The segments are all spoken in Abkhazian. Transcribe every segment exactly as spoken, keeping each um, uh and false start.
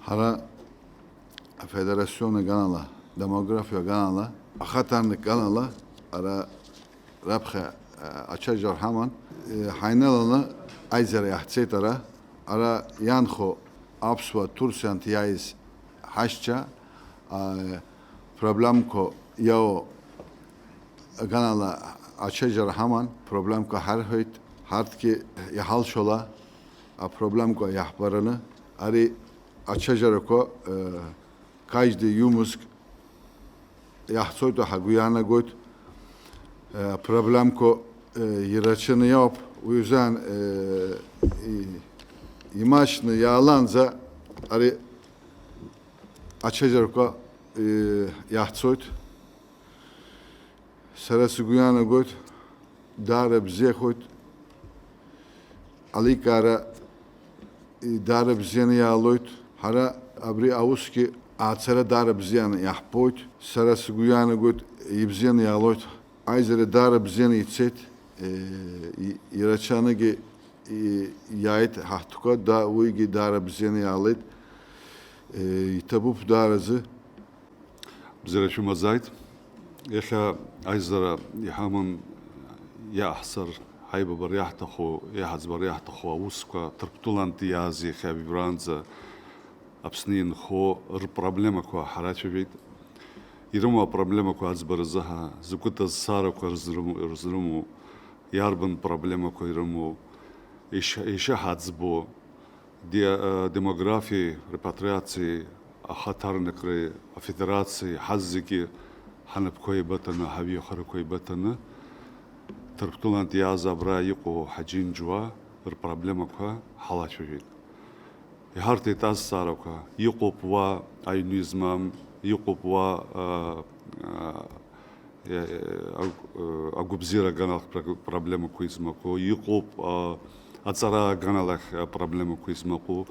Ара афедерацион аганала, демографиа аганала, ахаҭарнак аганала, ара раԥхьа, а, ачаџьара ҳаман, э, ҳаиналаны аизара иаҳцеит ара, ара иаанхо аԥсуа Турциантә иааиз ҳашьцәа, а, проблемқәа иоуа аганала ачаџьара ҳаман, проблемқәа ҳарҳәеит, ҳарҭгьы иҳалшола апроблемқәа иаҳбараны, ари ачаџьарақәа, э, каждый ҩымызк иаҳцоит ҳәа ҳгәы иаанагоит, э, проблемқәа, э, ирацәаны иоуп, уи азын, э, и-, имашьны иаалаанӡа ари ачаџьарақәа, э, иаҳцоит. Сара сгәы иаанагоит, даара бзиахоит, аликаара, и, даара бзианы иаалоит. Ҳара абри аусгьы ацара даара бзианы иаҳбоит. Сара сгәы иаанагоит, ибзианы иаалоит. Аизара даара бзианы ицеит, е, и-, ирацәаныгьы, и-, иааит ҳаҳҭқәа, да, уигьы даара бзианы иаалеит. Е, иҭабуп даараӡы. Бзиара шәымазааит. Иахьа аизара иҳаман, иаҳзар, ҳаибабар иаҳҭаху, иаҳаӡбар иаҳҭаху аусқәа, Ҭырқәтәылантә иааз иахьа абираанӡа Аԥсны инхо рпроблемақәа ҳарацәажәеит. Ирымоу апроблемақәа аӡбаразы ҳа, закәытә азҵаарақәа рзрымоу, рзрымоу, иарбан проблемақәа ирымоу, ишьа-, ишьаҳаӡбо, Де-, э, демографиеи, репатриациеи, ахаҭарнакреи, афедерациеи, ҳазегьы ҳанапқәа еибыҭаны, ҳаҩыхарақәа еибыҭаны, Ҭырқәтәылантә иааз абра иҟоу ҳаџьынџьуаа рпроблемақәа ҳалацәажәеит. Иҳарҭеит азҵаарақәа, иҟоуп уа аҩны измам, иҟоуп уа, э, э, Иа-, агә-, агәабзиара аганахь пр-, проблемақәа измақәоу, иҟоуп, а, аҵара аганахь, а, проблемақәа измаҟоу,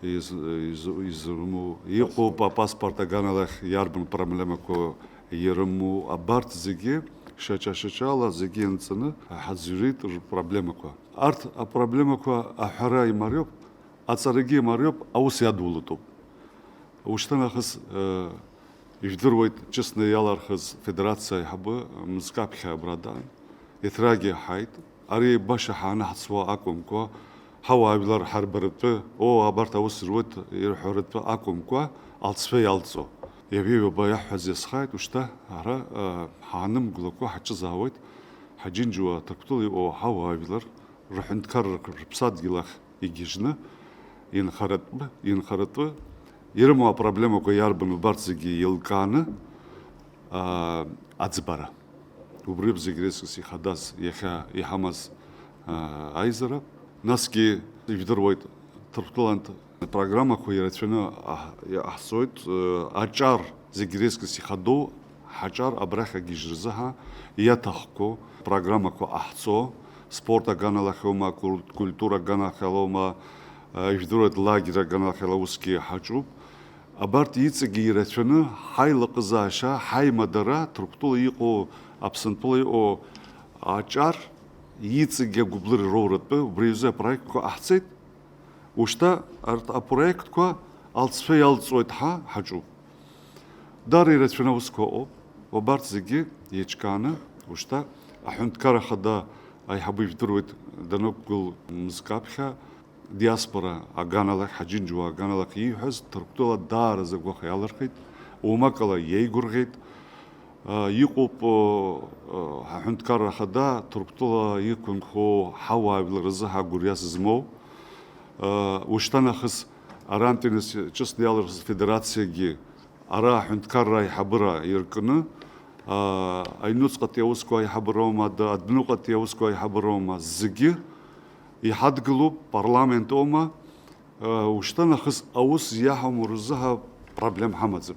из-, из-, изрымоу, иҟоуп апаспорт аганахь иарбан проблемақәа ирымоу, абарҭ зегьы шьаҿа-шьаҿала зегьы ианҵаны ҳазҩрит рпроблемақәа. Арҭ апроблемақәа аҳәара имариоуп, аҵарагьы имариоуп, аус иадулатәуп. Ушьҭа нахыс, э, ижәдыруеит, ҿыцны иалархыз федерациа аиҳабы мызкы аԥхьа абра даан, еиҭрагьы ҳаит. Ари баша ҳаанаҳҵуа акәымкәа, ҳауаажәлар ҳарбаратәы, оо, абарҭ аус руеит ирҳәаратәы акәымкәа, алҵшәа иалҵуа. Иаби ҩаба иаҳҳәаз иазхааит, ушьҭа ара, э, ҳаанымгылакәа ҳаҿызаауеит, ҳаџьынџьуаа Ҭырқәтәыла иҟоу ҳауаажәлар рҳәынҭқарра рыԥсадгьыл ахь игьежьны, инхаратәы, инхаратәы ирымоу апроблемақәа иарбану убарҭ зегьы еилкааны, аа, аӡбара. Убриоуп зегь реизгьы ихадаз, иахьа иҳамаз, аа, аизара. Насгьы ижәдыруеит, Ҭырқәтәылантә программақәа ирацәаны аҳ-, иаҳҵоит, э, аҿар зегь реизгьы ихадоу ҳаҿар абрахь агьежьразы ҳа иаҭахқәоу программақәа ҟаҳҵо, спорт аганахьоума, куль-, культура аганахьалоума, э, ижәдыруеит, лагер аганахьала усгьы ҳаҿуп. Абарҭ иҵегьы ирацәаны ҳаилаҟызаашьа, ҳаимадара, Ҭырқәтәыла иҟоу, Аԥсынтәыла иҟоу аҿар иҵегьы агәыблыр роуратәы убри азы апроектқәа ҟаҳҵеит. Ушьҭа арҭ апроектқәа алҵшәа иалҵуеит ҳа ҳаҿуп. Дара ирацәаны аусқәа ыҟоуп, убарҭ зегьы еиҿкааны, ушьҭа аҳәынҭқар ахада аиҳабы ижәдыруеит данықәгыл мызкы аԥхьа, диаспора аганалахь, ҳаџьынџьуаа аганалахь ииҳәаз Ҭырқәтәыла даараӡа агәаҟ иалырхит, оумакала иеигәырӷьеит. Иҟоуп, ҳаҳәынҭқарра ахада Ҭырқәтәыла иқәынхо ҳауаажәлар рзы ҳагәырҩа зызмоу. Ушьҭа нахыс арантәи нас ҿыцны иалырхыз афедерациагьы ара аҳәынҭқарра аиҳабыра иркны, аҩнуҵҟатәи аусқәа аиҳабыроума, ад-, адәныҟатәи аусқәа аиҳабыроума, зегьы иҳадгылоуп, парламент аума, ушьҭа нахыс аус иаҳаму рзыҳа проблем ҳамаӡам.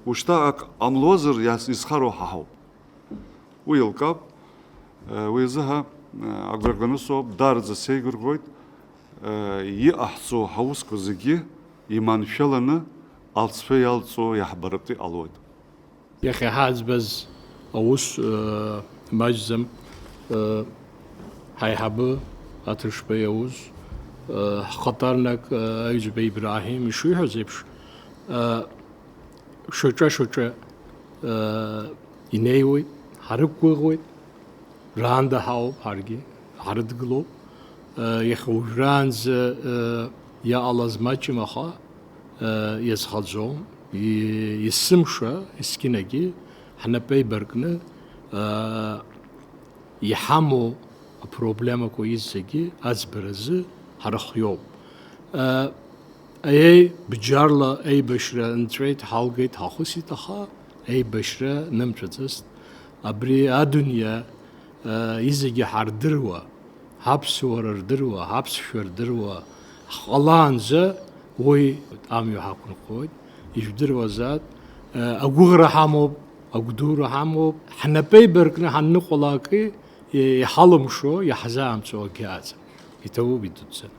Ушьҭа ак ҟамлозар, иас-, изхароу ҳа ҳауп. Уи еилкаауп. Уи азыҳа агәра ганы соуп, даараӡа сеигәырӷьоит, иҟаҳҵо ҳаусқәа зегьы иманшәаланы алҵшәа иалҵуа иаҳбаратәы иҟалоит. Иахьа ҳаӡбаз аус, э, маҷӡам, э, ҳаиҳабы аҭыршба иауз, э, ҳхаҭарнак, э, Аҩӡба Ибраҳим ишиҳәаз еиԥш, Шаҿа-шаҿа инеиуеит, ҳарықәгәыӷуеит, раанда ҳауп, ҳаргьы ҳарыдгылоуп. Иахьа уажәраанӡа иҟалаз маҷым, аха иазхаӡом. Есымша, есқьынагьы ҳнапы еибаркны иҳамоу апроблемақәа изегьы аӡбаразы ҳара хиоуп. Еи, бџьарла еибашьра нҵәеит, ҳалгеит, ҳахысит, аха еибашьра нымцәацызт. Абри адунеи изегьы ҳардыруа, ҳаԥсуара рдыруа, ҳаԥсшәа рдыруа ҳҟалаанӡа уи амҩа ҳақәынхоит. Ижәдыруазааит, агәыӷра ҳамоуп, агәдура ҳамоуп, ҳнапы еибаркны ҳанныҟәалакгьы иҳалымшо, иаҳзаамҵуа акгьы ыҟаӡам. Иҭабуп идуӡӡаны.